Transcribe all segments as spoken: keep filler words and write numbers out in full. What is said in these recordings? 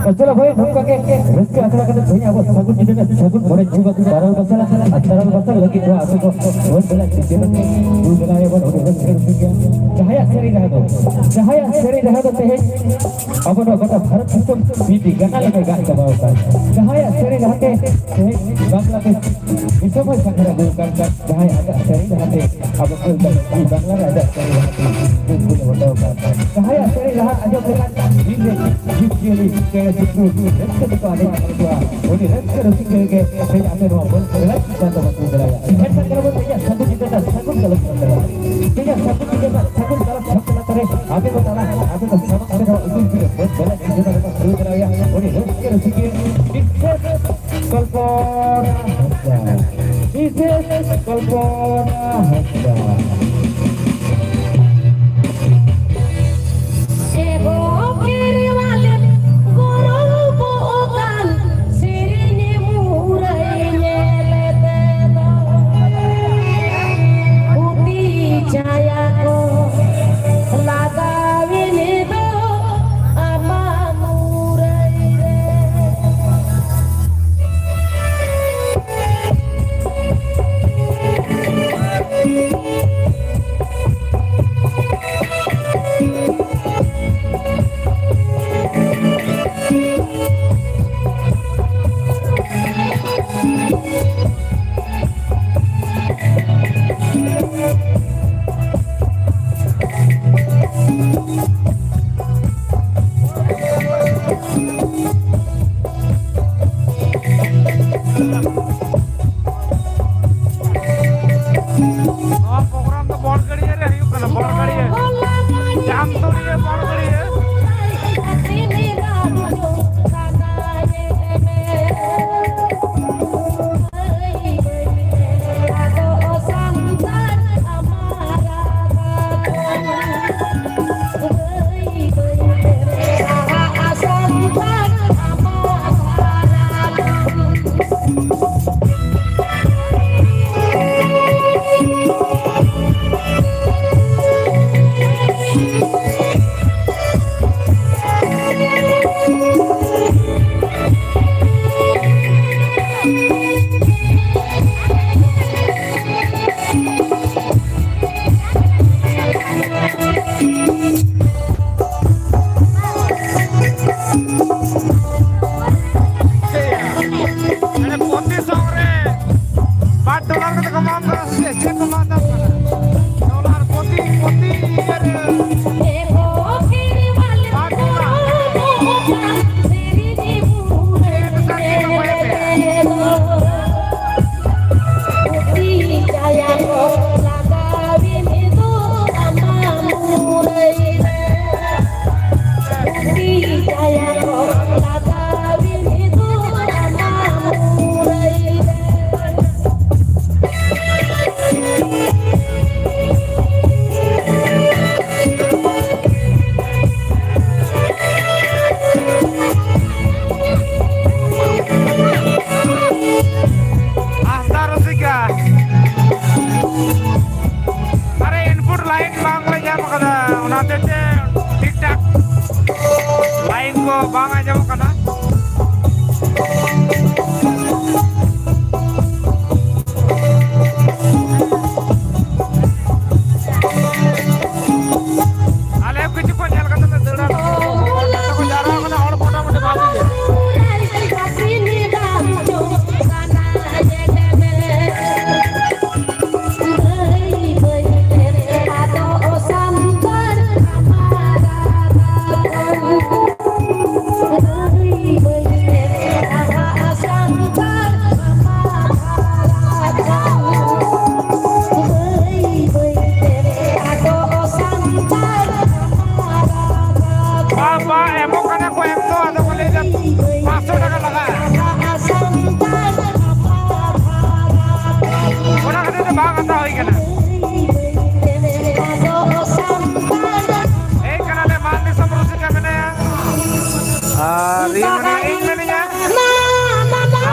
ᱪᱚᱞᱚ ᱵᱷᱟᱭ, ᱱᱚᱝᱠᱟ ᱜᱮ ᱨᱟᱹᱥᱠᱟᱹ ᱟᱠᱷᱲᱟ ᱠᱟᱛᱮ ᱛᱮᱦᱮᱧ ᱟᱵᱚ ᱥᱟᱹᱜᱩᱱ ᱧᱤᱫᱟᱹ ᱨᱮ ᱥᱟᱹᱜᱩᱱ ᱢᱚᱬᱮ ᱡᱷᱤᱡ ᱟᱹᱛᱩ ᱫᱟᱨᱟᱞ ᱵᱟᱥᱟ ᱟᱨ ᱫᱟᱨᱟᱞ ᱵᱟᱥᱟ ᱞᱟᱹᱜᱤᱫ ᱱᱚᱣᱟ ᱟᱹᱛᱩ ᱠᱚ ᱵᱷᱳᱴ ᱵᱮᱞᱟ ᱪᱤᱱᱛᱟᱹ ᱠᱟᱛᱮ ᱨᱩ ᱵᱮᱞᱟᱭᱟᱵᱚᱱ ᱟᱹᱰᱤ ᱨᱟᱹᱥᱠᱟᱹ ᱨᱟᱹᱥᱠᱟᱹ ᱜᱮ᱾ ᱡᱟᱦᱟᱸᱭᱟᱜ ᱥᱮᱨᱮᱧ ᱨᱟᱦᱟ ᱫᱚ, ᱡᱟᱦᱟᱸᱭᱟᱜ ᱥᱮᱨᱮᱧ ᱨᱟᱦᱟ ᱫᱚ ᱛᱮᱦᱮᱧ ᱟᱵᱚ ᱱᱚᱣᱟ ᱜᱚᱴᱟ ᱵᱷᱟᱨᱚᱛ ᱫᱤᱥᱚᱢ ᱢᱤᱫ ᱜᱟᱱᱟ ᱞᱮᱠᱟᱭ ᱜᱟᱜ ᱪᱟᱵᱟᱣ ᱟᱠᱟᱫ᱾ ᱡᱟᱦᱟᱸᱭᱟᱜ ᱥᱮᱨᱮᱧ ᱨᱟᱦᱟ ᱛᱮ ᱛᱮᱦᱮᱧ ᱵᱟᱝᱞᱟᱫᱮᱥ ᱫᱤᱥᱚᱢ ᱦᱚᱸᱭ ᱥᱟᱸᱜᱷᱟᱨ ᱟᱹᱜᱩ ᱟᱠᱟᱱ ᱠᱷᱟᱱ, ᱡᱟᱦᱟᱸᱭ ᱟᱡᱟᱜ ᱥᱮᱨᱮᱧ ᱨᱟᱦᱟ ᱛᱮ ᱟᱵᱚ ᱠᱚ ᱵᱟᱝᱞᱟ ᱨᱮ ᱟᱡᱟᱜ ᱥᱮᱨᱮᱧ ᱨᱟᱦᱟ ᱛᱮ ᱫᱩᱠ ᱵᱚᱱ ᱦᱚᱴᱚ ᱟᱠᱟᱫ᱾ ᱡᱟᱦᱟᱸᱭᱟᱜ ᱥᱮᱨᱮᱧ ᱨᱟᱦᱟ ᱟᱸᱡᱚᱢ ᱞᱮᱠᱷᱟᱱ ᱵᱤᱨ ᱨᱮ ᱡᱤᱵᱽ ᱡᱤᱭᱟᱹᱞᱤ, ᱪᱮᱬᱮ ᱪᱤᱯᱨᱩ ᱨᱟᱹᱥᱠᱟᱹ ᱛᱮᱠᱚ ᱟᱰᱮᱡ ᱟᱠᱟᱫ ᱠᱚᱣᱟ᱾ ᱩᱱᱤ ᱨᱟᱹᱥᱠᱟᱹ ᱨᱩᱥᱤᱠᱟ ᱜᱮ ᱛᱮᱦᱮᱧ ᱟᱯᱮ ᱱᱚᱣᱟ ᱵᱚᱱ ᱨᱟᱹᱥᱠᱟᱹ ᱪᱟᱸᱫᱚ ᱵᱚᱱ ᱵᱩᱡᱽ ᱫᱟᱲᱮᱭᱟᱜᱼᱟ᱾ ᱮᱱᱠᱷᱟᱱ ᱠᱟᱱᱟ ᱵᱚᱱ ᱛᱮᱦᱮᱧᱟᱜ ᱥᱟᱹᱜᱩᱱ ᱧᱤᱫᱟᱹ ᱨᱮᱱᱟᱜ ᱥᱟᱹᱜᱩᱱ ᱜᱟᱞᱚᱪ ᱠᱟᱱ ᱛᱟᱵᱚᱱᱟ᱾ ᱛᱮᱦᱮᱧᱟᱜ ᱥᱟᱹᱜᱩᱱ ᱧᱤᱫᱟᱹ ᱨᱮᱱᱟᱜ ᱥᱟᱹᱜᱩᱱ ᱜᱟᱞᱚᱪ ᱥᱟᱶ ᱛᱟᱞᱟ ᱨᱮ ᱟᱯᱮ ᱠᱚ ᱛᱟᱞᱟ, ᱟᱯᱮ ᱠᱚ ᱥᱟᱢᱟᱝ ᱨᱮ ᱱᱚᱣᱟ ᱩᱥᱩᱞ ᱥᱤᱨᱟᱹ ᱵᱚᱱ ᱵᱚᱞᱮ ᱧᱤᱫᱟᱹ ᱨᱮᱱᱟᱜ ᱵᱚᱱ ᱵᱩᱡᱽ ᱫᱟᱲᱮᱭᱟᱜᱼᱟ᱾ ᱩᱱᱤ ᱨᱟᱹᱥᱠᱟᱹ ᱨᱩᱥᱤᱠᱟ ᱵᱤᱥᱮᱥ ᱠᱚᱞᱯᱚᱱᱟ ᱦᱟᱸᱥᱫᱟ᱾ ᱵᱤᱥᱮᱥ ᱠᱚᱞᱯᱚᱱᱟ ᱦᱟᱸᱥᱫᱟ᱾ ᱮ ᱜᱚ ᱠᱮᱨᱣᱟᱞ ᱜᱚᱨᱚᱵᱚᱜ ᱠᱟᱱ ᱥᱮᱨᱮᱧ ᱢᱩᱨᱟᱹᱭ ᱧᱮᱞ ᱛᱮᱫᱚ ᱯᱩᱛᱤ ᱪᱷᱟᱭᱟ ᱠᱚ ᱞᱟᱜᱟᱣᱤᱱ ᱫᱚ ᱟᱢᱟᱜ ᱢᱩᱨᱟᱹᱭ ᱨᱮ᱾ ᱢᱟᱭᱤᱠ ᱠᱚ ᱵᱟᱝ ᱟᱸᱡᱚᱢᱚᱜ ᱠᱟᱱᱟ᱾ ᱟᱞᱮ ᱠᱤᱪᱷᱩ ᱠᱚ ᱧᱮᱞ ᱠᱟᱛᱮ ᱞᱮ ᱫᱟᱹᱲᱟ᱾ ᱦᱚᱲ ᱠᱚ ᱡᱟᱣᱨᱟ ᱠᱟᱱᱟ, ᱦᱚᱲ ᱢᱚᱴᱟᱢᱩᱴᱤ ᱵᱷᱟᱜᱤ ᱜᱮ᱾ ᱵᱟᱝ, ᱵᱟᱝ, ᱮᱢᱚᱜ ᱠᱟᱱᱟ ᱠᱚ ᱮᱢ ᱫᱚ, ᱟᱫᱚ ᱠᱚ ᱞᱟᱹᱭ ᱫᱟ ᱯᱟᱸᱪᱥᱚ ᱴᱟᱠᱟ ᱞᱟᱜᱟᱜᱼᱟ᱾ ᱚᱱᱟ ᱠᱷᱟᱹᱛᱤᱨ ᱛᱮ ᱵᱟᱝ ᱦᱟᱛᱟᱣ ᱦᱩᱭ ᱠᱟᱱᱟ᱾ ᱦᱮᱡ ᱠᱟᱱᱟᱞᱮ, ᱢᱟᱱ ᱫᱤᱥᱚᱢ ᱨᱩᱥᱤᱠᱟ ᱢᱮᱱᱟᱭᱟ᱾ ᱟᱨ ᱤᱧ ᱢᱮᱱᱟᱧᱟ, ᱤᱧ ᱢᱮᱱᱟᱧᱟ᱾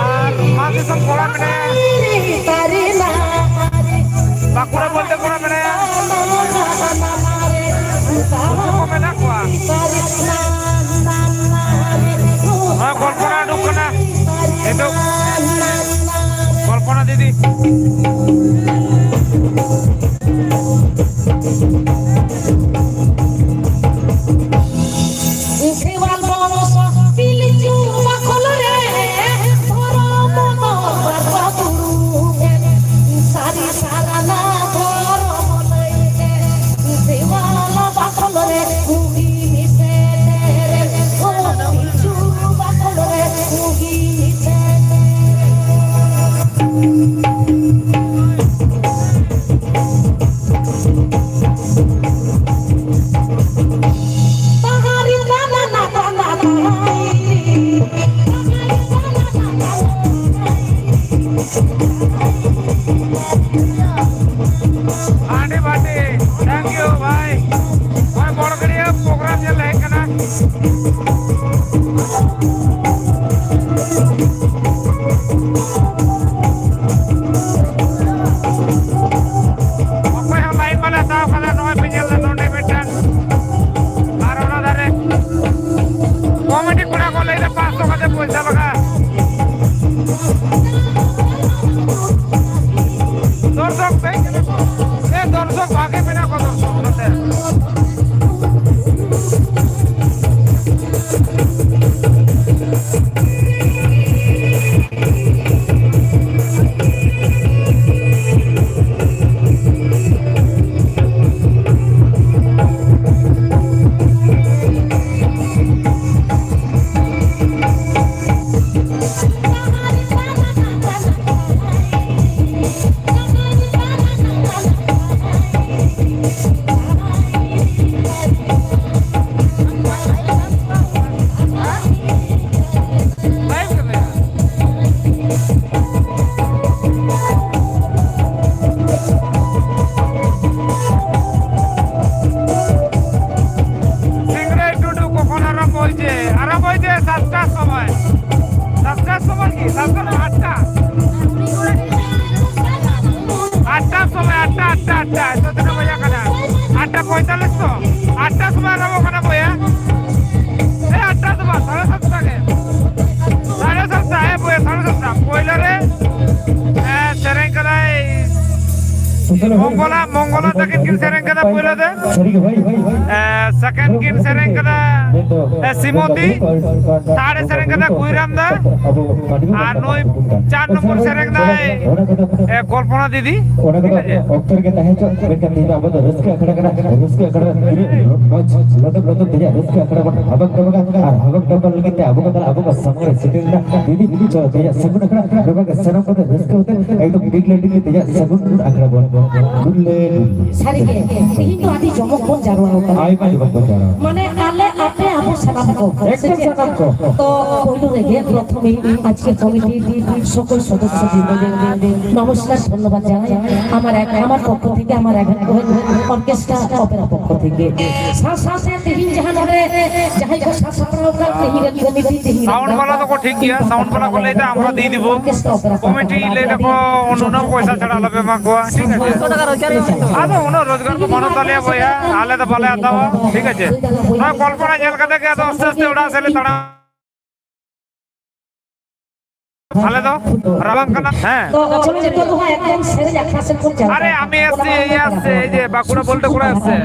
ᱟᱨ ᱢᱟᱱ ᱫᱤᱥᱚᱢ ᱠᱚᱲᱟ ᱢᱮᱱᱟᱭᱟ᱾ ᱵᱟᱸᱠᱩᱲᱟ ᱵᱚᱞᱛᱮ ᱠᱚᱲᱟ ᱢᱮᱱᱟᱭᱟ᱾ ᱩᱱᱠᱩ ᱠᱚ ᱢᱮᱱᱟᱜ ᱠᱚᱣᱟ᱾ ᱱᱚᱣᱟ ᱠᱚᱞᱯᱚᱱᱟ ᱩᱰᱩᱠ ᱠᱟᱱᱟ᱾ ᱱᱤᱛᱚᱜ ᱠᱚᱞᱯᱚᱱᱟ ᱫᱤᱫᱤ᱾ ᱠᱷᱮᱣᱟᱞ ᱵᱚᱝᱥᱚ ᱯᱤᱞᱪᱩ ᱵᱟᱠᱷᱳᱞ ᱨᱮ ᱫᱷᱚᱨᱚᱢ ᱫᱚ ᱵᱟᱠᱚ ᱫᱩᱲᱩᱵ ᱮᱱ᱾ ᱥᱟᱹᱨᱤ ᱥᱟᱨᱱᱟ ᱫᱷᱚᱨᱚᱢ ᱞᱟᱹᱭ ᱛᱮ ᱠᱷᱮᱣᱟᱞ ᱵᱟᱠᱷᱳᱞ ᱨᱮ ᱩᱱᱤ ᱥᱮᱴᱮᱨ ᱮᱱ᱾ ᱚ ᱯᱤᱞᱪᱩ ᱵᱟᱠᱷᱳᱞ ᱨᱮ ᱩᱱᱤ ᱥᱮᱴᱮᱨ ᱮᱱ᱾ ᱟᱹᱰᱤ ᱵᱟᱹᱴᱤ, thank you ᱵᱷᱟᱭ᱾ ᱱᱚᱜᱼᱚᱭ ᱵᱚᱲᱜᱟᱹᱲᱤᱭᱟᱹ program ᱧᱮᱞ ᱞᱮ ᱦᱮᱡ ᱠᱟᱱᱟ᱾ ᱚᱠᱚᱭ ᱦᱚᱸ line ᱵᱟᱞᱮ ᱦᱟᱛᱟᱣ ᱠᱟᱫᱟ᱾ ᱱᱚᱜᱼᱚᱭ ᱯᱮ ᱧᱮᱞ ᱮᱫᱟ ᱱᱚᱰᱮ ᱢᱤᱫᱴᱟᱝ ᱟᱨ ᱚᱱᱟ ᱫᱷᱟᱨᱮ᱾ ᱦᱳᱭ ᱡᱮ, ᱟᱨᱟᱢᱵᱷᱚᱭ ᱡᱮ ᱥᱟᱛᱴᱟ ᱥᱚᱢᱚᱭ᱾ ᱥᱟᱛᱴᱟ ᱥᱚᱢᱚᱭ ᱠᱤ? ᱥᱟᱛᱴᱟ ᱥᱚᱢᱚᱭ, ᱟᱴᱴᱟ᱾ ᱟᱴᱴᱟ ᱥᱚᱢᱚᱭ, ᱟᱴᱴᱟ, ᱟᱴᱴᱟ, ᱟᱴᱴᱟ᱾ ᱱᱤᱛᱚᱜ ᱛᱤᱱᱟᱹᱜ ᱵᱟᱡᱟᱜ ᱠᱟᱱᱟ? ᱟᱴᱴᱟ ᱯᱚᱸᱭᱛᱟᱞᱤᱥ ᱛᱚ? ᱟᱴᱴᱟ ᱥᱚᱢᱚᱭ ᱟᱨᱟᱢᱵᱷᱚᱜ ᱠᱟᱱᱟ ᱵᱚᱭᱦᱟ᱾ ᱮ, ᱟᱴᱴᱟ ᱫᱚ ᱵᱟᱝ, ᱥᱟᱲᱮ ᱥᱟᱛᱴᱟ ᱜᱮ᱾ ᱥᱟᱲᱮ ᱥᱟᱛᱴᱟ, ᱦᱮᱸ ᱵᱚᱭᱦᱟ, ᱥᱟᱲᱮ ᱥᱟᱛᱴᱟ᱾ ᱯᱳᱭᱞᱳ ᱨᱮ, ᱮ, ᱥᱮᱨᱮᱧ ᱠᱟᱫᱟᱭ ᱢᱚᱝᱜᱚᱞᱟ, ᱢᱚᱝᱜᱚᱞᱟ ᱛᱟᱹᱠᱤᱱ ᱠᱤᱱ ᱥᱮᱨᱮᱧ ᱠᱟᱫᱟ ᱯᱳᱭᱞᱳ ᱛᱮ᱾ ᱥᱟᱹᱨᱤ ᱜᱮ ᱵᱷᱟᱹᱭ, ᱵᱷᱟᱹᱭ, ᱵᱷᱟᱹᱭ᱾ ᱮ, second ᱠᱤᱱ ᱥᱮᱨᱮᱧ ᱠᱟᱫᱟ, ᱮ, ᱥᱤᱢᱚᱱ ᱫᱤ᱾ Third ᱮ ᱥᱮᱨᱮᱧ ᱠᱟᱫᱟ ᱠᱩᱭᱨᱟᱢ ᱫᱟ᱾ ᱟᱨ ᱱᱩᱭ ᱪᱟᱨ ᱱᱚᱢᱵᱚᱨ ᱥᱮᱨᱮᱧ ᱫᱟᱭ, ᱮ, ᱠᱚᱞᱯᱚᱱᱟ ᱫᱤᱫᱤ᱾ ᱚᱱᱟ ᱠᱚᱫᱚ ᱚᱠᱛᱚ ᱨᱮᱜᱮ ᱛᱟᱦᱮᱸ ᱦᱚᱪᱚ, ᱢᱮᱱᱠᱷᱟᱱ ᱛᱮᱦᱮᱧ ᱫᱚ ᱟᱵᱚ ᱫᱚ ᱨᱟᱹᱥᱠᱟᱹ ᱟᱠᱷᱲᱟ ᱠᱟᱱᱟ, ᱨᱟᱹᱥᱠᱟᱹ ᱟᱠᱷᱲᱟ ᱨᱮ ᱛᱤᱱᱟᱹᱜ ᱢᱚᱡᱽ ᱞᱚᱫᱚᱵ ᱞᱚᱫᱚᱵ ᱛᱮᱭᱟᱜ ᱨᱟᱹᱥᱠᱟᱹ ᱟᱠᱷᱲᱟ ᱵᱚᱱ ᱦᱟᱵᱟᱝ ᱰᱟᱵᱟᱜᱟ, ᱟᱨ ᱦᱟᱵᱟᱝ ᱰᱟᱵᱟᱜ ᱞᱟᱹᱜᱤᱫ ᱛᱮ ᱟᱵᱚ ᱠᱚ ᱛᱟᱞᱟ ᱟᱵᱚ ᱠᱚ ᱥᱟᱢᱟᱝ ᱨᱮ ᱥᱮᱴᱮᱨ ᱮᱱᱟ ᱫᱤᱫᱤ, ᱫᱤᱫᱤ ᱪᱚ ᱛᱮᱭᱟᱜ ᱥᱟᱹᱜᱩᱱ ᱟᱠᱷᱲᱟ, ᱱᱚᱝᱠᱟ ᱜᱮ ᱥᱟᱱᱟᱢ ᱠᱚᱛᱮ ᱨᱟᱹᱥᱠᱟᱹ ᱟᱛᱮ ᱮᱠᱫᱚᱢ ᱰᱤᱜᱽᱞᱟᱹ ᱰᱤᱜᱽᱞᱟᱹ ᱛᱮᱭᱟᱜ ᱥᱟᱹᱜᱩᱱ ᱟᱠᱷᱲᱟ ᱵᱚᱱ ᱜᱩᱞᱟᱹ ᱜᱩᱞᱤ᱾ ᱥᱟᱹᱨᱤ ᱜᱮ, ᱛᱮᱦᱮᱧ ᱫᱚ ᱟᱹᱰᱤ ᱡᱚᱢᱚᱠ ᱵᱚᱱ ᱡᱟᱨᱣᱟ ᱟᱠᱟᱱᱟ᱾ ᱟᱭᱢᱟ ᱡᱚᱢᱚᱠ ᱵᱚᱱ ᱡᱟᱨᱣᱟ᱾ ᱢᱟᱱᱮ ᱟᱞᱮ ᱟᱯᱮ ᱟᱵᱚ ᱥᱟᱱᱟᱢ ᱠᱚ, ᱥᱮ ᱮᱠᱫᱚᱢ ᱪᱮᱫ? ᱥᱟᱱᱟᱢ ᱠᱚ᱾ তো পয়লা রেগে প্রথমে আজকে কমিটির সকল সদস্য বৃন্দদের নমস্কার, ধন্যবাদ জানাই। আমার এক, আমার পক্ষ থেকে, আমার একান্ত অর্কেস্ট্রা অপেরা পক্ষ থেকে। ᱥᱟᱶ ᱥᱟᱶᱛᱮ ᱛᱮᱦᱮᱧ ᱡᱟᱦᱟᱸ ᱱᱚᱰᱮ ᱡᱟᱦᱟᱸᱭ ᱠᱚ ᱥᱟᱵ ᱥᱟᱯᱲᱟᱣ ᱟᱠᱟᱫ, ᱛᱮᱦᱮᱧ ᱨᱮᱱ ᱠᱚᱢᱤᱴᱤ, ᱛᱮᱦᱮᱧ ᱨᱮᱱ ᱥᱟᱣᱩᱱᱰ ᱵᱟᱞᱟ ᱫᱚᱠᱚ ᱴᱷᱤᱠ ᱜᱮᱭᱟ, ᱥᱟᱣᱩᱱᱰ ᱵᱟᱞᱟ ᱠᱚ ᱞᱟᱹᱭ ᱮᱫᱟ, ᱟᱢᱨᱟ ᱫᱤᱭᱮ ᱫᱤᱵᱚ, ᱚᱨᱠᱮᱥᱴᱨᱟ ᱚᱯᱮᱨᱟ ᱠᱚᱢᱤᱴᱤ ᱯᱟᱦᱴᱟ ᱞᱟᱹᱭ ᱠᱷᱚᱱ ᱫᱟᱠᱚ, ᱟᱹᱰᱤ ᱩᱱᱟᱹᱜ ᱯᱚᱭᱥᱟ ᱪᱷᱟᱲᱟ ᱟᱞᱚᱯᱮ ᱮᱢᱟ ᱠᱚᱣᱟ, ᱴᱷᱤᱠ ᱟᱪᱷᱮ? ᱟᱫᱚ ᱩᱱᱟᱹᱜ ᱨᱳᱡᱽᱜᱟᱨ ᱠᱚ ᱵᱟᱹᱱᱩᱜ ᱛᱟᱞᱮᱭᱟ ᱵᱚᱭᱦᱟ, ᱟᱞᱮ ᱫᱚ ᱵᱟᱞᱮ ᱦᱟᱛᱟᱣᱟ, ᱴᱷᱤᱠ ᱟᱪᱷᱮ? ᱱᱚᱣᱟ ᱠᱚᱞᱯᱚᱱᱟ ᱧᱮᱞ ᱠᱟᱛᱮ ᱜᱮ ᱟᱫᱚ ᱟᱥᱛᱮ ᱟᱥᱛᱮ ᱚᱲᱟᱜ ᱥᱮᱫ ᱞᱮ ᱛᱟᱲᱟᱢ᱾ ᱟᱞᱮ ᱫᱚ ᱨᱟᱵᱟᱝ ᱠᱟᱱᱟ, ᱦᱮᱸ᱾ ᱛᱚ, ᱪᱚᱞᱚ, ᱱᱤᱛᱚᱜ ᱫᱚ ᱦᱟᱸᱜ ᱮᱠᱫᱚᱢ ᱥᱮᱨᱮᱧ ᱟᱠᱷᱲᱟ ᱥᱮᱫ ᱵᱚᱱ ᱪᱟᱞᱟᱜᱼᱟ᱾ ᱟᱨᱮ, ᱟᱢ ᱮᱥ ᱥᱮ, ᱮᱭᱟᱨ ᱥᱮ, ᱮᱭ ᱡᱮ, ᱵᱟᱸᱠᱩᱲᱟ ᱵᱚᱞᱴᱮ ᱠᱚᱲᱟ ᱥᱮ?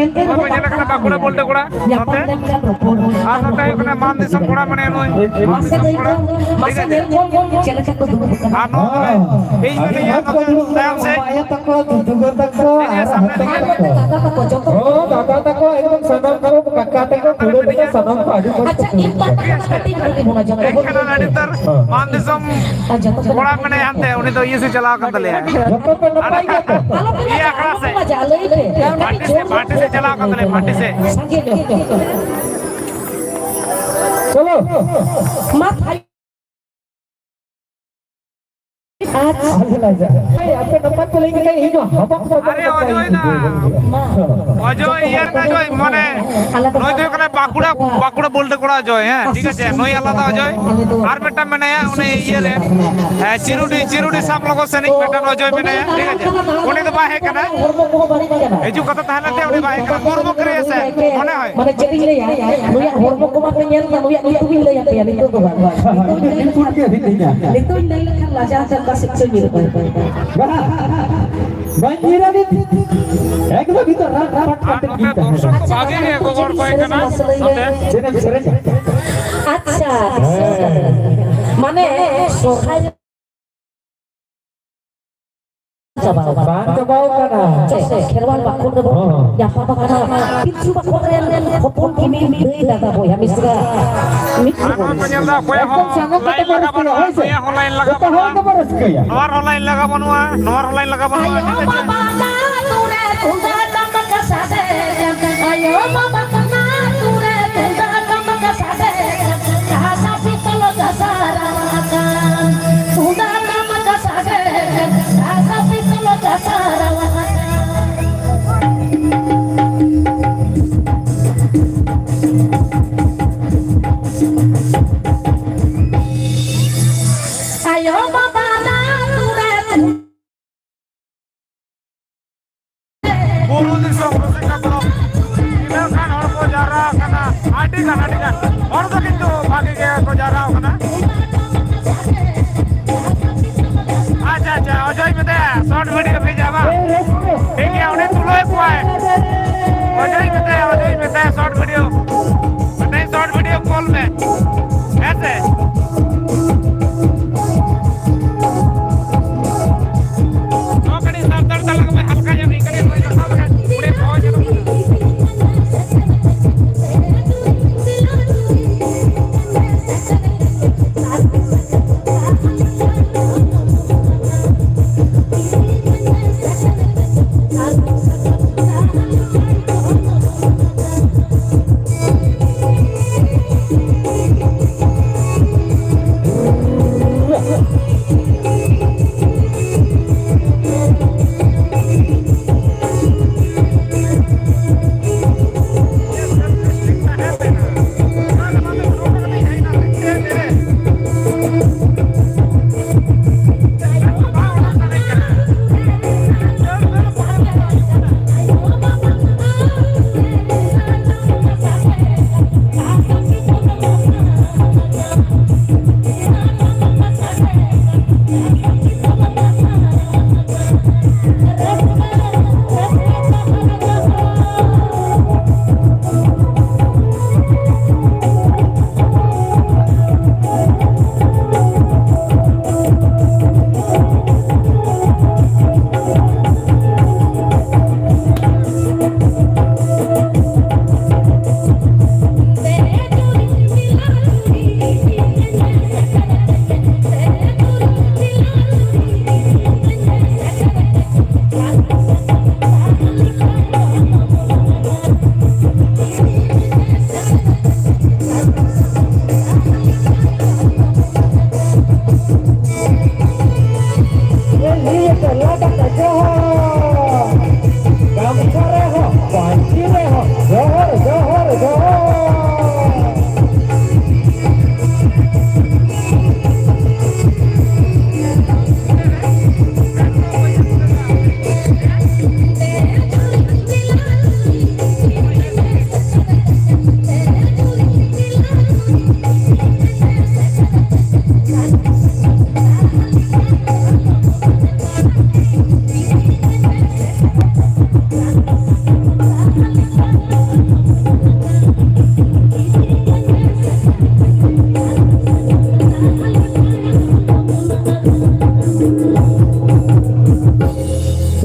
ᱮᱱᱛᱮ ᱨᱮᱦᱚᱸ ᱵᱟᱠᱚ ᱧᱮᱞ ᱠᱟᱱᱟ, ᱵᱟᱸᱠᱩᱲᱟ ᱵᱚᱞᱴᱮ ᱠᱚᱲᱟ᱾ ᱧᱟᱯᱟᱢ ᱱᱚᱛᱮ᱾ ᱞᱮᱱᱠᱷᱟᱱ ᱨᱚᱯᱚᱲ᱾ ᱟᱨ ᱱᱚᱛᱮ ᱦᱩᱭᱩᱜ ᱠᱟᱱᱟ ᱢᱟᱱ ᱫᱤᱥᱚᱢ ᱠᱚᱲᱟ, ᱢᱟᱱᱮ ᱱᱩᱭ ᱢᱟᱱ ᱢᱟᱥᱮ ᱫᱤᱥᱚᱢ ᱞᱟᱹᱭ ᱠᱚᱲᱟ᱾ ᱠᱚᱢ, ᱢᱟᱥᱮ ᱴᱷᱤᱠ ᱟᱪᱷᱮ? ᱞᱟᱹᱭ ᱠᱚᱢ, ᱪᱮᱫ ᱞᱮᱠᱟ ᱠᱚ ᱫᱩᱲᱩᱵ ᱠᱟᱱᱟ? ᱟᱨ ᱱᱚᱣᱟ ᱦᱮᱸ᱾ ᱤᱧ ᱟᱹᱰᱤ ᱢᱤᱱᱟᱹᱧᱟ ᱢᱚᱡᱽ ᱠᱚ ᱱᱚᱛᱮ ᱫᱩᱲᱩᱵ ᱛᱟᱭᱚᱢ ᱠᱟᱱᱟ, ᱥᱮᱫ᱾ ᱵᱟᱵᱟ ᱟᱭᱳ ᱛᱟᱠᱚ, ᱫᱩᱫᱩ ᱜᱚ ᱛᱟᱠᱚ, ᱤᱧ ᱟᱨ ᱥᱟᱢᱱᱮ ᱦᱟᱛᱚᱢ ᱨᱮᱜᱮ᱾ ᱛᱟᱠᱚ᱾ ᱫᱟᱫᱟ ᱛᱟᱠᱚ, ᱮᱠᱫᱚᱢ ᱥᱟᱱᱟᱢ ᱠᱚ, ᱠᱟᱠᱟ ᱛᱟᱠᱚ, ᱠᱩᱲᱤ ᱛᱟᱠᱚ, ᱥᱟᱱᱟᱢ ᱠᱚ ᱟᱹᱰᱤ ᱢᱚᱡᱽ ᱠᱚ ᱟᱪᱪᱷᱟ, ᱫᱩᱲᱩᱵ ᱤᱧ ᱠᱟᱱᱟ᱾ ᱯᱟᱦᱴᱟ ᱠᱷᱚᱱᱟᱜ ᱠᱟᱹᱴᱤᱡ ᱵᱷᱟᱹᱜᱤ ᱵᱚᱱᱟ, ᱡᱚᱛᱚ ᱦᱚᱲ ᱮᱱᱠᱷᱟᱱ ᱜᱮ᱾ ᱟᱹᱰᱤ ᱩᱛᱟᱹᱨ ᱦᱮᱸ᱾ ᱢᱟᱱ ᱫᱤᱥᱚᱢ ᱟᱨ ᱡᱚᱛᱚ ᱠᱚ ᱠᱚᱲᱟ ᱱᱟᱯᱟᱭ ᱢᱮᱱᱟᱭᱟ ᱜᱮᱭᱟ ᱦᱟᱱᱛᱮ, ᱛᱚ? ᱩᱱᱤ ᱫᱚ ᱤᱭᱟᱹ ᱥᱮᱫ ᱪᱟᱞᱟᱣ ᱟᱠᱟᱱ ᱛᱟᱞᱮᱭᱟ᱾ ᱡᱚᱛᱚ ᱯᱮ ᱱᱟᱯᱟᱭ ᱜᱮᱭᱟ ᱛᱚ? ᱟᱞᱚᱯᱮ ᱤᱭᱟᱹ ᱞᱟᱡᱟᱜᱼᱟ, ᱟᱠᱷᱲᱟ ᱟᱞᱚᱯᱮ ᱥᱮᱫ᱾ ᱞᱟᱡᱟᱜᱼᱟ, ᱞᱟᱹᱭ ᱯᱮ᱾ ᱯᱟᱴᱤ ᱥᱮᱫ, ᱯᱟᱴᱤ ᱥᱮᱫ ᱪᱟᱞᱟᱣ ᱟᱠᱟᱱ ᱛᱟᱞᱮᱭᱟ, ᱯᱟᱴᱤ ᱥᱮᱫ᱾ ᱥᱟᱸᱜᱮ ᱧᱚᱜ᱾ ᱪᱚᱞᱚ᱾ ᱢᱟ ᱛᱟᱦᱞᱮ᱾ ᱟᱨ ᱟᱞᱮ ᱞᱟᱡᱟ᱾ ᱦᱮᱸ, ᱟᱯᱮ ᱱᱟᱯᱟᱭ ᱯᱮ ᱞᱟᱹᱭ ᱠᱮᱫᱟ, ᱤᱧ ᱦᱚᱸ ᱦᱟᱵᱟᱜ ᱠᱚ ᱟᱨᱮ ᱚᱡᱚᱭ ᱫᱟ᱾ ᱚᱡᱚᱭ, ᱤᱭᱟᱹ ᱨᱮᱱ ᱚᱡᱚᱭ, ᱢᱟᱱᱮ, ᱱᱩᱭ ᱫᱚ ᱦᱩᱭᱩᱜ ᱠᱟᱱᱟ ᱵᱟᱸᱠᱩᱲᱟ, ᱵᱟᱸᱠᱩᱲᱟ ᱵᱚᱞᱴᱮ ᱠᱚᱲᱟ ᱚᱡᱚᱭ, ᱦᱮᱸ, ᱴᱷᱤᱠ ᱟᱪᱷᱮ, ᱱᱩᱭ ᱟᱞᱟᱫᱟ ᱚᱡᱚᱭ᱾ ᱟᱨ ᱢᱤᱫᱴᱟᱝ ᱢᱮᱱᱟᱭᱟ, ᱩᱱᱤ ᱤᱭᱟᱹ ᱨᱮ, ᱦᱮᱸ, ᱪᱤᱨᱩᱰᱤ, ᱪᱤᱨᱩᱰᱤ ᱥᱟᱵ ᱞᱚᱜᱚ ᱥᱮᱱᱤᱡ ᱢᱤᱫᱴᱟᱝ ᱚᱡᱚᱭ ᱢᱮᱱᱟᱭᱟ, ᱴᱷᱤᱠ ᱟᱪᱷᱮ᱾ ᱩᱱᱤ ᱫᱚ ᱵᱟᱭ ᱦᱮᱡ ᱠᱟᱱᱟ᱾ ᱦᱤᱡᱩᱜ ᱠᱟᱛᱷᱟ ᱛᱟᱦᱮᱸ ᱞᱮᱱ ᱛᱟᱭᱟ, ᱩᱱᱤ ᱵᱟᱭ ᱦᱮᱡ ᱠᱟᱱᱟ᱾ ᱢᱩᱨᱢᱩ ᱠᱨᱤᱭᱮᱥᱮᱱ, ᱢᱚᱱᱮ ᱦᱚᱭ᱾ ᱢᱟᱱᱮ ᱪᱮᱫ ᱤᱧ ᱞᱟᱹᱭᱟ, ᱱᱩᱭᱟᱜ ᱦᱚᱲᱢᱚ ᱠᱚ ᱢᱟ ᱯᱮ ᱧᱮᱞ ᱮᱫᱟ, ᱱᱩᱭᱟᱜ ᱧᱩᱛᱩᱢ ᱤᱧ ᱞᱟᱹᱭᱟ ᱯᱮᱭᱟ ᱱᱤᱛᱚᱜ ᱫᱚ ᱵᱟᱝ᱾ ᱱᱤᱛᱚᱜ ᱤᱧ ᱞᱟᱹᱭ ᱞᱮᱠᱷᱟᱱ ᱞᱟᱡᱟᱣ ᱛᱮ ᱚᱠᱟ ᱥᱮᱫ ᱪᱚᱧ ᱧᱤᱨ ᱠᱟᱱ᱾ ᱵᱟᱝ, ᱵᱟᱹᱧ ᱧᱤᱨᱟ ᱱᱤᱛ᱾ ᱮᱠᱫᱚᱢ ᱱᱤᱛᱚᱜ ᱨᱟᱜ ᱨᱟᱜ ᱟᱨ ᱠᱟᱛᱮ ᱱᱚᱛᱮ ᱜᱤᱧ ᱛᱟᱦᱮᱱᱟ᱾ ᱫᱚᱨᱥᱚᱠ ᱠᱚ ᱵᱷᱟᱜᱮ ᱜᱮ ᱜᱚᱜᱚ ᱦᱚᱲ ᱠᱚ ᱦᱮᱡ ᱠᱟᱱᱟ ᱱᱚᱛᱮ᱾ ᱥᱮᱨᱮᱧ, ᱥᱮᱨᱮᱧ᱾ ᱟᱪᱪᱷᱟ, ᱦᱮᱸ᱾ ᱢᱟᱱᱮ ᱥᱚᱨᱦᱟᱭ ᱪᱟᱵᱟᱣ ᱠᱟᱱᱟ᱾ ᱵᱟᱝ ᱪᱟᱵᱟᱣ ᱠᱟᱱᱟ᱾ ᱪᱮᱫ ᱠᱷᱮᱨᱣᱟᱞ ᱵᱟᱠᱷᱳᱞ ᱨᱮᱵᱚᱱ ᱦᱚᱸ᱾ ᱧᱟᱯᱟᱢ ᱟᱠᱟᱱᱟ᱾ ᱯᱤᱞᱪᱩ ᱵᱟᱠᱷᱳᱞ ᱨᱮᱱ ᱦᱚᱯᱚᱱ ᱠᱤᱢᱤᱱ ᱫᱟᱹᱭ ᱫᱟᱫᱟ ᱵᱚᱭᱦᱟ ᱢᱤᱥᱨᱟ᱾ ᱢᱤᱫ ᱟᱨ ᱱᱚᱣᱟ ᱠᱚ ᱧᱮᱞ ᱫᱟ, ᱚᱠᱚᱭᱟᱜ ᱦᱚᱸ ᱮᱠᱫᱚᱢ ᱥᱟᱸᱜᱮ ᱠᱟᱛᱮ ᱞᱟᱭᱤᱱ ᱵᱚᱱ ᱞᱟᱜᱟᱣ ᱨᱟᱹᱥᱠᱟᱹᱭᱟ, ᱵᱟᱹᱱᱩᱜᱼᱟ, ᱦᱳᱭ ᱥᱮ? ᱱᱩᱭᱟᱜ ᱦᱚᱸ ᱞᱟᱭᱤᱱ ᱞᱟᱜᱟᱣ ᱡᱚᱛᱚ ᱦᱚᱲ ᱵᱟᱹᱱᱩᱜᱼᱟ᱾ ᱜᱮᱵᱚᱱ ᱨᱟᱹᱥᱠᱟᱹᱭᱟ᱾ ᱱᱚᱣᱟ ᱨᱮᱦᱚᱸ ᱞᱟᱭᱤᱱ ᱞᱟᱜᱟᱣ ᱵᱟᱹᱱᱩᱜᱼᱟ, ᱱᱚᱣᱟ ᱨᱮᱦᱚᱸ ᱞᱟᱭᱤᱱ ᱞᱟᱜᱟᱣ ᱵᱟᱹᱱᱩᱜᱼᱟ, ᱟᱭᱳ ᱴᱷᱤᱠ ᱟᱪᱷᱮ? ᱵᱟᱵᱟ ᱚᱱᱟ ᱟᱹᱛᱩ ᱨᱮ ᱛᱩᱢᱫᱟᱜ ᱴᱟᱢᱟᱠ ᱥᱟᱰᱮ ᱠᱟᱱ, ᱟᱭᱳ ᱵᱟᱵᱟ ᱚᱱᱟ ᱟᱹᱛᱩ ᱨᱮ ᱛᱩᱢᱫᱟᱜ ᱴᱟᱢᱟᱠ ᱥᱟᱰᱮ ᱠᱟᱱ, ᱡᱟᱦᱟᱸ ᱥᱟᱯᱤ ᱛᱚᱞᱚ ᱫᱟᱥᱟᱨᱟ ᱟᱠᱟᱱ, ᱛᱩᱢᱫᱟᱜ ᱴᱟᱢᱟᱠ ᱥᱟᱰᱮ ᱠᱟᱱ, ᱡᱟᱦᱟᱸ ᱥᱟᱯᱤ ᱛᱚᱞᱚ ᱫᱟᱥᱟᱨᱟ ᱟᱠᱟᱱ᱾ ᱟᱭᱳ ᱵᱟᱵᱟ ᱚᱱᱟ ᱟᱹᱛᱩ ᱨᱮ ᱵᱩᱨᱩ ᱫᱤᱥᱚᱢ ᱨᱩᱥᱤᱠᱟ ᱠᱚ ᱛᱤᱱᱟᱹᱜ ᱜᱟᱱ ᱦᱚᱲ ᱠᱚ ᱡᱟᱣᱨᱟ ᱟᱠᱟᱱᱟ, ᱟᱹᱰᱤ ᱜᱟᱱ, ᱟᱹᱰᱤ ᱜᱟᱱ ᱦᱚᱲ ᱫᱚ ᱠᱤᱱᱛᱩ ᱵᱷᱟᱜᱮ ᱜᱮ ᱠᱚ ᱡᱟᱣᱨᱟ ᱟᱠᱟᱱᱟ᱾ ᱟᱪᱪᱷᱟ, ᱟᱪᱪᱷᱟ, ᱚᱡᱚᱭ ᱢᱮᱛᱟᱭᱟ, short video ᱵᱷᱮᱡᱟ ᱵᱟᱝ? ᱴᱷᱤᱠ ᱜᱮᱭᱟ, ᱩᱱᱤ ᱛᱩᱞᱟᱹᱣ ᱠᱚᱣᱟᱭ᱾ ᱚᱡᱚᱭ ᱢᱮᱛᱟᱭᱟ, ᱚᱡᱚᱭ ᱢᱮᱛᱟᱭᱟ, short video᱾ ᱢᱤᱫᱴᱟᱝ short video ᱠᱚᱞ ᱢᱮ᱾ ᱦᱮᱸ ᱥᱮ? ᱱᱚᱣᱟ ᱠᱟᱹᱴᱤᱡ ᱥᱟᱱᱛᱟᱲ ᱛᱟᱞᱟ ᱠᱚ ᱦᱟᱞᱠᱟ ᱧᱚᱜ ᱜᱮ ᱠᱟᱹᱴᱤᱡ ᱦᱩᱭ ᱞᱮᱠᱷᱟᱱ ᱜᱮ ᱩᱱᱤ ᱵᱚᱦᱚᱜ ᱧᱮᱞᱚᱜ ᱠᱟᱱᱟ᱾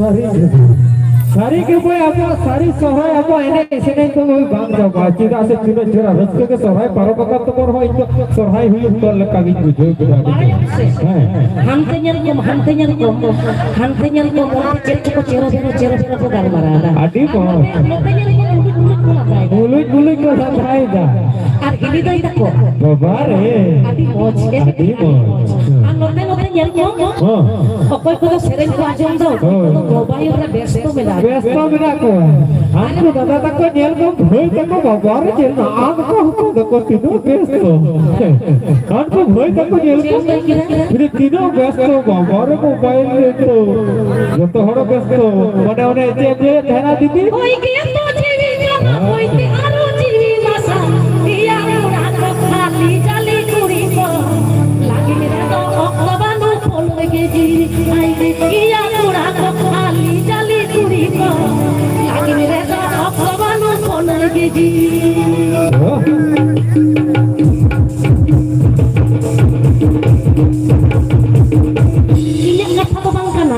ᱥᱟᱹᱨᱤ ᱜᱮ ᱵᱚᱭ, ᱟᱵᱚᱣᱟᱜ ᱥᱟᱹᱨᱤ ᱥᱚᱦᱨᱟᱭ, ᱟᱵᱚᱣᱟᱜ ᱮᱱᱮᱡ ᱥᱮᱨᱮᱧ ᱫᱚ ᱵᱚᱭ ᱵᱟᱝ ᱪᱟᱵᱟᱜᱼᱟ᱾ ᱪᱮᱫᱟᱜ ᱥᱮ ᱛᱤᱱᱟᱹᱜ ᱪᱮᱦᱨᱟ ᱨᱟᱹᱥᱠᱟᱹ ᱜᱮ ᱥᱚᱦᱨᱟᱭ ᱯᱟᱨᱚᱢ ᱟᱠᱟᱱ ᱛᱟᱵᱚᱱ ᱨᱮᱦᱚᱸ, ᱤᱧ ᱫᱚ ᱥᱚᱦᱨᱟᱭ ᱦᱩᱭᱩᱜ ᱠᱟᱱ ᱞᱮᱠᱟ ᱜᱤᱧ ᱵᱩᱡᱷᱟᱹᱣ ᱠᱮᱫᱟ᱾ ᱟᱹᱰᱤ ᱵᱟᱲᱟᱭᱟᱢ ᱥᱮ? ᱦᱮᱸ᱾ ᱦᱟᱱᱛᱮ ᱧᱮᱞ ᱠᱚᱢ, ᱦᱟᱱᱛᱮ ᱧᱮᱞ ᱠᱚᱢ, ᱦᱟᱱᱛᱮ ᱧᱮᱞ ᱠᱚᱢ, ᱚᱱᱛᱮ ᱪᱮᱫ ᱪᱚᱠᱚ ᱪᱮᱨᱚ ᱵᱮᱨᱚ, ᱪᱮᱨᱚ ᱵᱮᱨᱚ ᱠᱚ ᱜᱟᱞᱢᱟᱨᱟᱣ ᱮᱫᱟ᱾ ᱟᱹᱰᱤ ᱟᱨ ᱢᱚᱡᱽ᱾ ᱱᱚᱛᱮ, ᱱᱚᱛᱮ ᱧᱮᱞ ᱠᱚᱢ, ᱩᱰᱩᱠ, ᱩᱰᱩᱠ ᱠᱚ ᱞᱟᱸᱫᱟᱭᱮᱫᱟ᱾ ᱢᱩᱞᱩᱡ ᱢᱩᱞᱩᱡ ᱠᱚ ᱞᱟᱸᱫᱟᱭᱮᱫᱟ᱾ ᱟᱨ ᱦᱤᱞᱤ ᱫᱟᱹᱭ ᱛᱟᱠᱚ᱾ ᱵᱟᱵᱟ ᱨᱮ᱾ ᱟᱹᱰᱤ ᱢᱚᱡᱽ, ᱟᱹᱰᱤ ᱢᱚᱡᱽ᱾ ᱟᱨ ᱱᱚᱛᱮ, ᱱᱚᱛᱮ ᱧᱮᱞ ᱠᱚᱢ, ᱦᱚᱸ᱾ ᱚᱠᱚᱭ ᱠᱚᱫᱚ ᱥᱮᱨᱮᱧ ᱠᱚ ᱟᱸᱡᱚᱢ ᱫᱟ, ᱚᱠᱚᱭ ᱦᱳᱭ᱾ ᱠᱚᱫᱚ mobile ᱨᱮ ᱵᱮᱥᱛᱚ ᱢᱮᱱᱟᱜ ᱠᱚᱣᱟ᱾ ᱵᱮᱥᱛᱚ ᱢᱮᱱᱟᱜ ᱠᱚᱣᱟ᱾ ᱦᱟᱱᱠᱩ ᱫᱟᱫᱟ ᱛᱟᱠᱚ ᱧᱮᱞ ᱠᱚᱢ, ᱵᱷᱟᱹᱭ ᱛᱟᱠᱚ ᱵᱟᱵᱟ ᱨᱮ ᱪᱮᱫ ᱱᱟᱜ ᱠᱚ ᱦᱚᱯᱚᱱ ᱫᱟᱠᱚ, ᱛᱤᱱᱟᱹᱜ ᱵᱮᱥᱛᱚ᱾ ᱦᱟᱱᱠᱩ ᱵᱷᱟᱹᱭ ᱛᱟᱠᱚ ᱧᱮᱞ ᱠᱚᱢ, ᱪᱮᱫ ᱮᱢ ᱞᱟᱹᱭ ᱠᱮᱫᱟ? ᱛᱤᱱᱟᱹᱜ ᱵᱮᱥᱛᱚ ᱵᱟᱵᱟ ᱨᱮ mobile ᱨᱮ ᱛᱚ᱾ ᱡᱚᱛᱚ ᱦᱚᱲ ᱵᱮᱥᱛᱚ᱾ ᱢᱟᱱᱮ ᱚᱱᱮ ᱪᱮᱫ ᱮᱢ ᱞᱟᱹᱭᱮᱫ ᱛᱟᱦᱮᱱᱟ ᱫᱤᱫᱤ? ᱦᱳᱭ ᱜᱮ ᱛᱚ ᱡᱤᱣᱤ ᱠᱟᱱᱟ, ᱦᱳᱭ ᱛᱮ ᱟᱨᱚ ᱡᱤᱣᱤ ᱱᱟᱥᱟ᱾ ᱤᱭᱟ ᱠᱚᱲᱟ ᱠᱚ ᱠᱷᱟᱹᱞᱤ ᱡᱟᱹᱞᱤ ᱠᱩᱲᱤ ᱠᱚ᱾ ᱞᱟᱹᱜᱤᱫ ᱨᱮᱫᱚ ᱚᱠᱛᱚ ᱵᱟᱹᱱᱩᱜ ᱯᱷᱳᱱ ᱨᱮᱜᱮ ᱡᱤᱣᱤ᱾ ᱟᱭ ᱢᱮ ᱤᱭᱟ ᱠᱚᱲᱟ ᱠᱚ ᱠᱷᱟᱹᱞᱤ ᱡᱟᱹᱞᱤ ᱠᱩᱲᱤ ᱠᱚ᱾ ᱞᱟᱹᱜᱤᱫ ᱨᱮᱫᱚ ᱚᱠᱛᱚ ᱵᱟᱹᱱᱩᱜ ᱯᱷᱳᱱ ᱨᱮᱜᱮ ᱡᱤᱣᱤ᱾ ᱤᱧᱟᱹᱜ ᱠᱟᱛᱷᱟ ᱫᱚ ᱵᱟᱝ ᱠᱟᱱᱟ,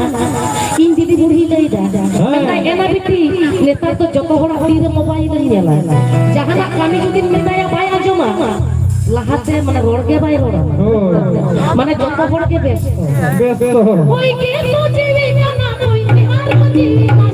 ᱤᱧ ᱫᱤᱫᱤ ᱵᱩᱲᱦᱤ ᱞᱟᱹᱭᱫᱟ᱾ ᱦᱮᱸ᱾ ᱢᱮᱱᱫᱟᱭ, "ᱮᱱᱟ ᱵᱤᱴᱤ, ᱱᱮᱛᱟᱨ ᱫᱚ ᱡᱚᱛᱚ ᱦᱚᱲᱟᱜ ᱛᱤ ᱨᱮ mobile ᱮᱢ ᱧᱮᱞᱟ, ᱡᱟᱦᱟᱱᱟᱜ ᱠᱟᱹᱢᱤ ᱡᱩᱫᱤᱢ ᱢᱮᱛᱟᱭᱟ ᱵᱟᱭ ᱟᱸᱡᱚᱢᱟ, ᱞᱟᱦᱟᱛᱮ ᱢᱟᱱᱮ ᱨᱚᱲ ᱜᱮ ᱵᱟᱭ ᱨᱚᱲᱟ, ᱦᱳᱭ᱾ ᱢᱟᱱᱮ ᱡᱚᱛᱚ ᱦᱚᱲ ᱜᱮ ᱵᱮᱥᱛᱚ᱾ ᱵᱮᱥᱛᱚ ᱦᱚᱲ᱾ ᱦᱳᱭ ᱜᱮ ᱛᱚ ᱡᱤᱣᱤ ᱠᱟᱱᱟ, ᱦᱳᱭ ᱜᱮ ᱟᱨ ᱡᱤᱣᱤ ᱠᱟᱱᱟ᱾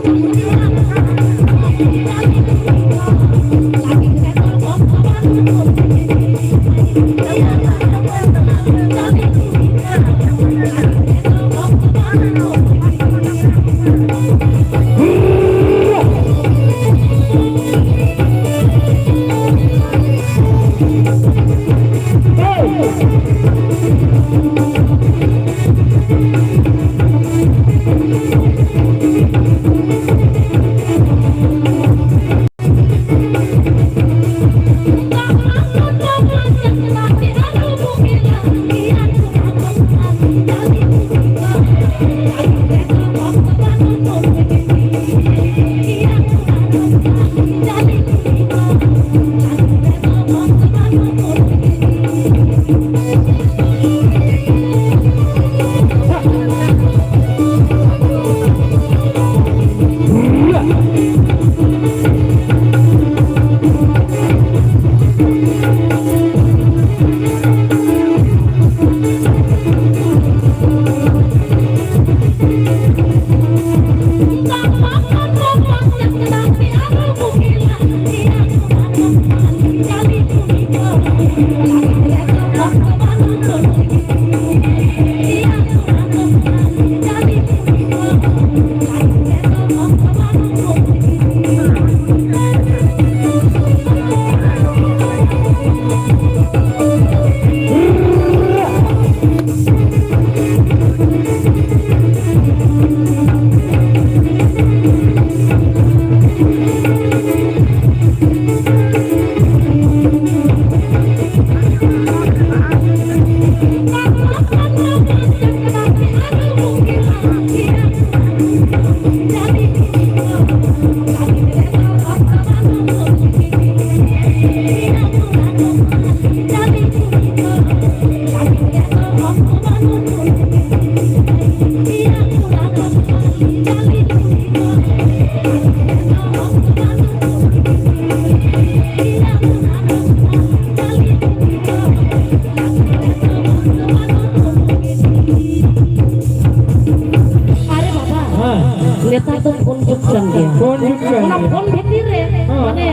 ᱟᱨᱮ ᱵᱟᱵᱟ, ᱦᱮᱸ᱾ ᱱᱮᱛᱟᱨ ᱫᱚ ᱯᱷᱳᱱ ᱡᱩᱜᱽ ᱠᱟᱱ ᱜᱮᱭᱟ᱾ ᱯᱷᱳᱱ ᱡᱩᱜᱽ ᱠᱟᱱ ᱚᱱᱟ ᱜᱮᱭᱟ᱾ ᱯᱷᱳᱱ ᱵᱷᱤᱛᱤᱨ ᱨᱮ, ᱦᱮᱸ᱾ ᱢᱟᱱᱮ,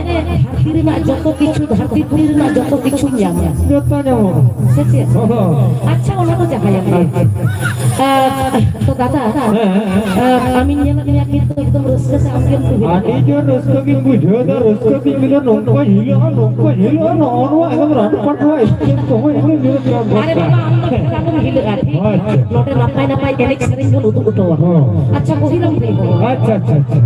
ᱫᱷᱟᱹᱨᱛᱤ ᱨᱮᱱᱟᱜ ᱡᱚᱛᱚ ᱠᱤᱪᱷᱩ, ᱫᱷᱟᱹᱨᱛᱤ ᱯᱩᱨᱤ ᱨᱮᱱᱟᱜ ᱡᱚᱛᱚ ᱠᱤᱪᱷᱩᱢ ᱧᱟᱢᱟ᱾ ᱡᱚᱛᱚ ᱧᱟᱢᱚᱜᱼᱟ᱾ ᱥᱮ ᱪᱮᱫ? ᱦᱚᱸ, ᱦᱚᱸ᱾ ᱟᱪᱪᱷᱟ, ᱚᱱᱟ ᱫᱚ ᱡᱟᱦᱟᱸᱭᱮᱱ ᱜᱮ᱾ ᱟᱪᱪᱷᱟ᱾ ᱟᱨ, ᱛᱚ ᱫᱟᱫᱟ, ᱦᱮᱸ, ᱦᱮᱸ, ᱦᱮᱸ᱾ ᱟᱨ ᱟᱢᱤᱧ ᱧᱮᱞᱮᱫ ᱢᱮᱭᱟ ᱠᱤᱱᱛᱩ ᱮᱠᱫᱚᱢ ᱨᱟᱹᱥᱠᱟᱹ ᱥᱮ ᱟᱢᱜᱮᱢ ᱩᱭᱦᱟᱹᱨ ᱟᱹᱰᱤ ᱡᱳᱨ ᱨᱟᱹᱥᱠᱟᱹ ᱜᱤᱧ ᱵᱩᱡᱷᱟᱹᱣ ᱮᱫᱟ, ᱨᱟᱹᱥᱠᱟᱹ ᱜᱤᱧ ᱵᱩᱡᱷᱟᱹᱣ, ᱱᱚᱝᱠᱟ ᱦᱤᱞᱟᱹᱜᱼᱟ, ᱱᱚᱝᱠᱟ ᱦᱤᱞᱟᱹᱜᱼᱟ, ᱱᱚᱜᱼᱚ ᱱᱚᱣᱟ ᱮᱠᱫᱚᱢ ᱨᱟᱱᱩ ᱯᱟᱴᱷᱟ ᱮᱠᱫᱚᱢ ᱧᱮᱞᱚᱜ ᱠᱟᱱᱟ᱾ ᱟᱨᱮ ᱵᱟᱵᱟ, ᱟᱢ ᱫᱚ ᱯᱷᱮᱨ ᱟᱞᱚᱢ ᱦᱤᱞᱟᱹᱜᱼᱟ, ᱴᱷᱤᱠ? ᱟᱪᱪᱷᱟ᱾ ᱱᱚᱰᱮ ᱱᱟᱯᱟᱭ ᱱᱟᱯᱟᱭ ᱮᱱᱮᱡ ᱥᱮᱨᱮᱧ ᱵᱚᱱ ᱩᱫᱩᱜ ᱦᱚᱴᱚ ᱟᱠᱚᱣᱟ᱾ ᱦᱚᱸ᱾ ᱟᱪᱪᱷᱟ, ᱵᱚᱦᱤᱨᱟᱢ ᱵᱷᱟᱹᱭ ᱵᱚᱞᱚ᱾ ᱟᱪᱪᱷᱟ, ᱟᱪᱪᱷᱟ, ᱟᱪᱪᱷᱟ᱾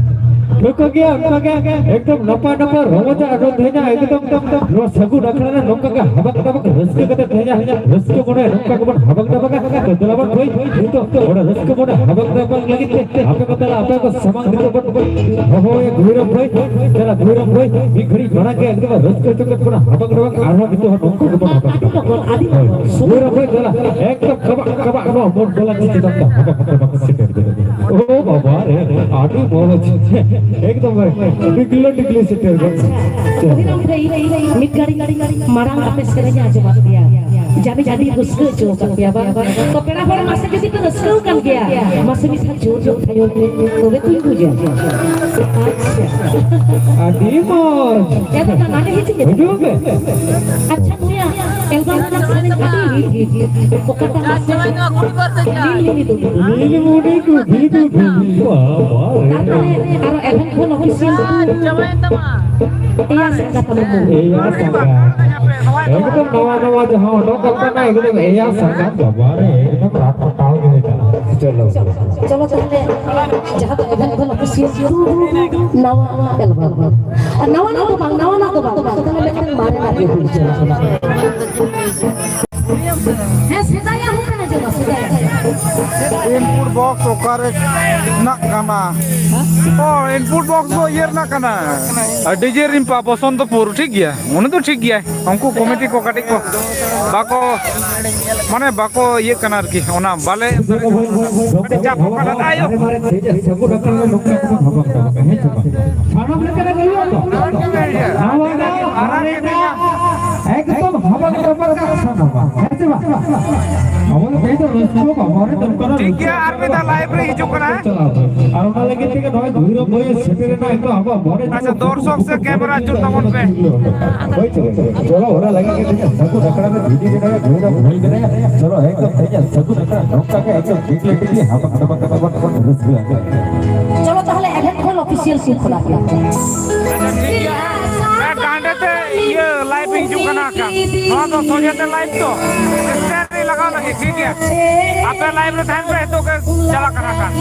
ᱴᱷᱟᱹᱣᱠᱟᱹ ᱜᱮᱭᱟ, ᱚᱱᱠᱟ ᱜᱮ ᱮᱠᱫᱚᱢ ᱱᱟᱯᱟᱭ ᱱᱟᱯᱟᱭ ᱨᱚᱢᱚᱡᱟ ᱟᱨ ᱛᱮᱦᱮᱧᱟ ᱮᱠᱫᱚᱢ ᱱᱚᱣᱟ ᱥᱟᱹᱜᱩᱱ ᱟᱠᱷᱲᱟ ᱨᱮ ᱱᱚᱝᱠᱟ ᱜᱮ ᱦᱟᱵᱟᱠ ᱰᱟᱵᱟᱠ ᱨᱟᱹᱥᱠᱟᱹ ᱠᱟᱛᱮ ᱛᱮᱦᱮᱧᱟ ᱨᱟᱹᱥᱠᱟᱹ ᱢᱚᱱᱮ ᱱᱚᱝᱠᱟ ᱜᱮᱵᱚᱱ ᱦᱟᱵᱟᱠ ᱰᱟᱵᱟᱠᱟ᱾ ᱛᱚ ᱫᱮᱞᱟ ᱵᱚᱱ ᱵᱷᱟᱹᱭ, ᱱᱤᱛᱚᱜ ᱚᱱᱟ ᱨᱟᱹᱥᱠᱟᱹ ᱢᱚᱱᱮ ᱦᱟᱵᱟᱠ ᱰᱟᱵᱟᱠ ᱞᱟᱹᱜᱤᱫ ᱛᱮ ᱟᱯᱮ ᱠᱚ ᱛᱟᱞᱟ ᱟᱯᱮ ᱠᱚ ᱥᱟᱢᱟᱝ ᱱᱤᱛᱚᱜ ᱵᱚᱱ ᱦᱚᱦᱚᱭᱟ ᱜᱷᱩᱭᱨᱚᱢ ᱵᱷᱟᱹᱭ, ᱫᱮᱞᱟ ᱜᱷᱩᱭᱨᱚᱢ ᱵᱷᱟᱹᱭ, ᱢᱤᱫ ᱜᱷᱟᱹᱲᱤᱡ ᱢᱟᱲᱟᱝ ᱜᱮ ᱮᱠᱫᱚᱢ ᱨᱟᱹᱥᱠᱟᱹ ᱦᱚᱪᱚ ᱠᱮᱫ ᱵᱚᱱᱟ ᱦᱟᱵᱟᱠ ᱰᱟᱵᱟᱠ, ᱟᱨᱦᱚᱸ ᱱᱤᱛᱚᱜ ᱦᱚᱸ ᱱᱚᱝᱠᱟ ᱜᱮᱵᱚᱱ ᱦᱟᱵᱟᱠ ᱰᱟᱵᱟᱠ᱾ ᱦᱳᱭ, ᱜᱷᱩᱭᱨᱚᱢ ᱵᱷᱟᱹᱭ ᱫᱮᱞᱟ, ᱮᱠᱫᱚᱢ ᱠᱟᱵᱟᱜ ᱠᱟᱵᱟᱜ ᱱᱚᱣᱟ ᱢᱚᱱ ᱰᱚᱞᱟ ᱪᱮᱛᱟᱱ ᱛᱮ ᱦᱟᱵᱟᱠ ᱰᱟᱵᱟᱠ ᱥᱮᱴᱮᱨ ᱠᱮᱫᱟ᱾ ᱳ ᱵᱟᱵᱟ ᱨᱮ, ᱟᱹᱰᱤ ᱢᱚᱡᱽ᱾ ᱮᱠᱫᱚᱢ ᱰᱤᱜᱞᱟᱹ ᱰᱤᱜᱞᱤ ᱥᱮᱴᱮᱨ ᱜᱚᱫ᱾ ᱟᱪᱪᱷᱟ, ᱢᱤᱫ ᱜᱷᱟᱹᱲᱤ ᱢᱟᱲᱟᱝ ᱟᱯᱮ ᱥᱮᱨᱮᱧ ᱟᱸᱡᱚᱢᱟᱫ ᱯᱮᱭᱟ᱾ ᱡᱟᱹᱱᱤᱡ ᱟᱹᱰᱤ ᱨᱟᱹᱥᱠᱟᱹ ᱦᱚᱪᱚ ᱟᱠᱟᱫ ᱯᱮᱭᱟ ᱵᱟᱝ? ᱛᱚ ᱯᱮᱲᱟ ᱦᱚᱲ ᱢᱟᱥᱮ ᱡᱩᱫᱤ ᱠᱚ ᱨᱟᱹᱥᱠᱟᱹ ᱟᱠᱟᱱ ᱜᱮᱭᱟ, ᱢᱟᱥᱮ ᱢᱤᱫ ᱫᱷᱟᱣ ᱡᱳᱨ ᱧᱚᱜ ᱛᱷᱟᱭᱚ ᱯᱮ, ᱛᱚᱵᱮ ᱛᱚᱧ ᱵᱩᱡᱟ᱾ ᱟᱪᱪᱷᱟ᱾ ᱟᱹᱰᱤ ᱢᱚᱡᱽ᱾ ᱮ ᱫᱟᱫᱟ, ᱱᱚᱰᱮ ᱦᱤᱡᱩᱜ ᱢᱮ᱾ ᱦᱤᱡᱩᱜ ᱢᱮ᱾ ᱟᱪᱪᱷᱟ, ᱱᱩᱭᱟᱜ album ᱨᱮᱱᱟᱜ ᱥᱮᱨᱮᱧ ᱟᱹᱰᱤ hit, hit᱾ ᱚᱠᱟᱴᱟᱜ ᱢᱟᱥᱮ? ᱱᱤᱞᱢᱩᱱᱤ ᱫᱩᱫᱩ᱾ ᱱᱤᱞᱢᱩᱱᱤ ᱫᱩᱫᱩ, ᱫᱩᱫᱩ, ᱵᱟᱵᱟ ᱨᱮ᱾ ᱛᱟᱨᱯᱚᱨᱮ ᱟᱨᱚ ᱮᱵᱷᱮᱱ ᱠᱷᱚᱱ official ᱫᱩᱫᱩ᱾ ᱮᱭᱟ ᱥᱟᱸᱜᱟᱛ ᱟᱞᱚᱢ ᱢᱩ᱾ ᱮᱭᱟ ᱥᱟᱸᱜᱟᱛ᱾ ᱮᱠᱫᱚᱢ ᱱᱟᱣᱟ ᱱᱟᱣᱟ ᱡᱟᱦᱟᱸ ᱚᱰᱚᱠ ᱟᱠᱟᱱᱟ, ᱮᱠᱫᱚᱢ ᱮᱭᱟ ᱥᱟᱸᱜᱟᱛ, ᱵᱟᱵᱟ ᱨᱮ, ᱮᱠᱫᱚᱢ ᱨᱟᱜ ᱯᱟᱴᱟᱣ ᱜᱮ ᱦᱩᱭ ᱠᱟᱱᱟ᱾ ᱪᱚᱞᱚ᱾ ᱪᱚᱞᱚ ᱛᱟᱦᱞᱮ, ᱡᱟᱦᱟᱸ ᱫᱚ ᱮᱵᱷᱮᱱ ᱠᱷᱚᱱ official ᱱᱟᱣᱟ album᱾ ᱟᱨ ᱱᱟᱣᱟᱱᱟᱜ ᱫᱚ ᱵᱟᱝ, ᱱᱟᱣᱟᱱᱟᱜ ᱫᱚ ᱵᱟᱝ, ᱛᱟᱦᱞᱮ ᱢᱤᱫᱴᱟᱝ ᱢᱟᱨᱮᱱᱟᱜ ᱜᱮ ᱦᱩᱭ ᱦᱚᱪᱚ᱾ ᱦᱮᱸ, ᱥᱮᱫᱟᱭᱟᱜ ᱦᱚᱸ ᱠᱟᱱᱟ, ᱪᱚᱞᱚ, ᱥᱮᱫᱟᱭᱟᱜ᱾ Input box ᱚᱠᱟᱨᱮ ᱨᱮᱱᱟᱜ ᱠᱟᱱᱟ? ᱚ, input box ᱫᱚ ᱤᱭᱟᱹ ᱨᱮᱱᱟᱜ ᱠᱟᱱᱟ᱾ ᱟᱨ DJ ᱨᱤᱢᱯᱟ ᱵᱚᱥᱚᱱᱛᱚᱯᱩᱨ, ᱴᱷᱤᱠ ᱜᱮᱭᱟ, ᱩᱱᱤ ᱫᱚ ᱴᱷᱤᱠ ᱜᱮᱭᱟᱭ᱾ ᱩᱱᱠᱩ ᱠᱚᱢᱤᱴᱤ ᱠᱚ ᱠᱟᱹᱴᱤᱡ ᱠᱚ ᱵᱟᱠᱚ, ᱢᱟᱱᱮ, ᱵᱟᱠᱚ ᱤᱭᱟᱹᱜ ᱠᱟᱱᱟ ᱟᱨᱠᱤ, ᱚᱱᱟ ᱵᱟᱞᱮ ᱮᱢ ᱫᱟᱲᱮᱭᱟᱜ ᱠᱟᱱᱟ᱾ ᱟᱹᱰᱤ ᱪᱟᱯ ᱠᱚ ᱠᱟᱱᱟ ᱛᱟᱭᱚᱢ᱾ ᱥᱟᱱᱟᱢ ᱞᱮᱠᱟᱱᱟᱜ ᱦᱩᱭᱩᱜᱼᱟ ᱛᱚ? ᱱᱟᱣᱟ ᱱᱟᱣᱟ ᱢᱟᱨᱮ ᱱᱟᱜ ᱮᱠᱫᱚᱢ ᱦᱟᱵᱟᱝ ᱰᱟᱵᱟᱝ ᱠᱟᱜ ᱥᱟᱱᱟᱢᱟ, ᱦᱮᱸ ᱥᱮ ᱵᱟᱝ? ᱟᱵᱚ ᱫᱚ ᱛᱮᱦᱮᱧ ᱫᱚ ᱨᱟᱹᱥᱠᱟᱹ ᱵᱟᱵᱚᱱ ᱨᱮ ᱫᱚᱨᱠᱟᱨᱟ, ᱴᱷᱤᱠ ᱜᱮᱭᱟ, ᱟᱨ ᱢᱤᱫ ᱫᱷᱟᱣ live ᱨᱮ ᱦᱤᱡᱩᱜ ᱠᱟᱱᱟ᱾ ᱪᱟᱞᱟᱣ ᱠᱟᱱᱟ᱾ ᱟᱨ ᱚᱱᱟ ᱞᱟᱹᱜᱤᱫ ᱛᱮᱜᱮ ᱱᱚᱜᱼᱚᱭ ᱵᱷᱳᱭᱨᱳᱵ ᱵᱷᱳᱭᱮ ᱥᱮᱴᱮᱨ ᱮᱱᱟ, ᱮᱠᱫᱚᱢ ᱟᱵᱚᱣᱟᱜ ᱢᱚᱱᱮ ᱟᱪᱪᱷᱟ, ᱫᱚᱨᱥᱚᱠ ᱥᱮ ᱠᱮᱢᱮᱨᱟ ᱡᱩᱛ ᱛᱟᱵᱚᱱ ᱯᱮ᱾ ᱦᱳᱭ, ᱪᱚᱞᱚ, ᱪᱚᱞᱚ, ᱚᱱᱟ ᱞᱟᱹᱜᱤᱫ ᱜᱮ ᱛᱮᱦᱮᱧ ᱥᱟᱹᱜᱩᱱ ᱟᱠᱷᱲᱟ ᱨᱮ ᱵᱷᱤᱰᱤ ᱢᱮᱱᱟᱭᱟ, ᱵᱷᱳᱭᱨᱳᱵ ᱵᱷᱳᱭ ᱢᱮᱱᱟᱭᱟ᱾ ᱪᱚᱞᱚ, ᱮᱠᱫᱚᱢ ᱛᱮᱦᱮᱧᱟᱜ ᱥᱟᱹᱜᱩᱱ ᱟᱠᱷᱲᱟ ᱱᱚᱝᱠᱟ ᱜᱮ ᱮᱠᱫᱚᱢ ᱴᱤᱠᱞᱤ ᱴᱤᱠᱞᱤ ᱦᱟᱵᱟᱝ ᱰᱟᱵᱟᱝ ᱠᱟᱛᱮ ᱵᱚᱱ, ᱵᱚᱱ ᱨᱟᱹᱥᱠᱟᱹᱭᱟ᱾ ᱪᱚᱞᱚ ᱛᱟᱦᱞᱮ ᱮᱵᱷᱮᱱ ᱠᱷᱚᱱ official ᱥᱩᱨ ᱠᱷᱚᱱᱟᱜ ᱜᱮ᱾ ᱟᱪᱪᱷᱟ, ᱴᱷᱤᱠ ᱜᱮᱭᱟ᱾ ᱦᱮᱸ, ᱜᱟᱸᱰᱮ ᱛᱮ ᱤᱭᱟᱹ live ᱦᱤᱡᱩᱜ ᱠᱟᱱᱟ ᱠᱷᱟᱱ᱾ ᱱᱚᱣᱟ ᱫᱚ ᱥᱚᱡᱷᱮ ᱛᱮ live ᱛᱚ᱾ ᱥᱴᱮᱱᱰ ᱨᱮ ᱞᱟᱜᱟᱣ ᱞᱟᱹᱜᱤᱫ, ᱴᱷᱤᱠ ᱜᱮᱭᱟ᱾ ᱟᱯᱮ live ᱨᱮ ᱛᱟᱦᱮᱱ ᱯᱮ, ᱱᱤᱛᱚᱜ ᱜᱮ ᱪᱟᱞᱟᱜ ᱠᱟᱱᱟ ᱠᱷᱟᱱ᱾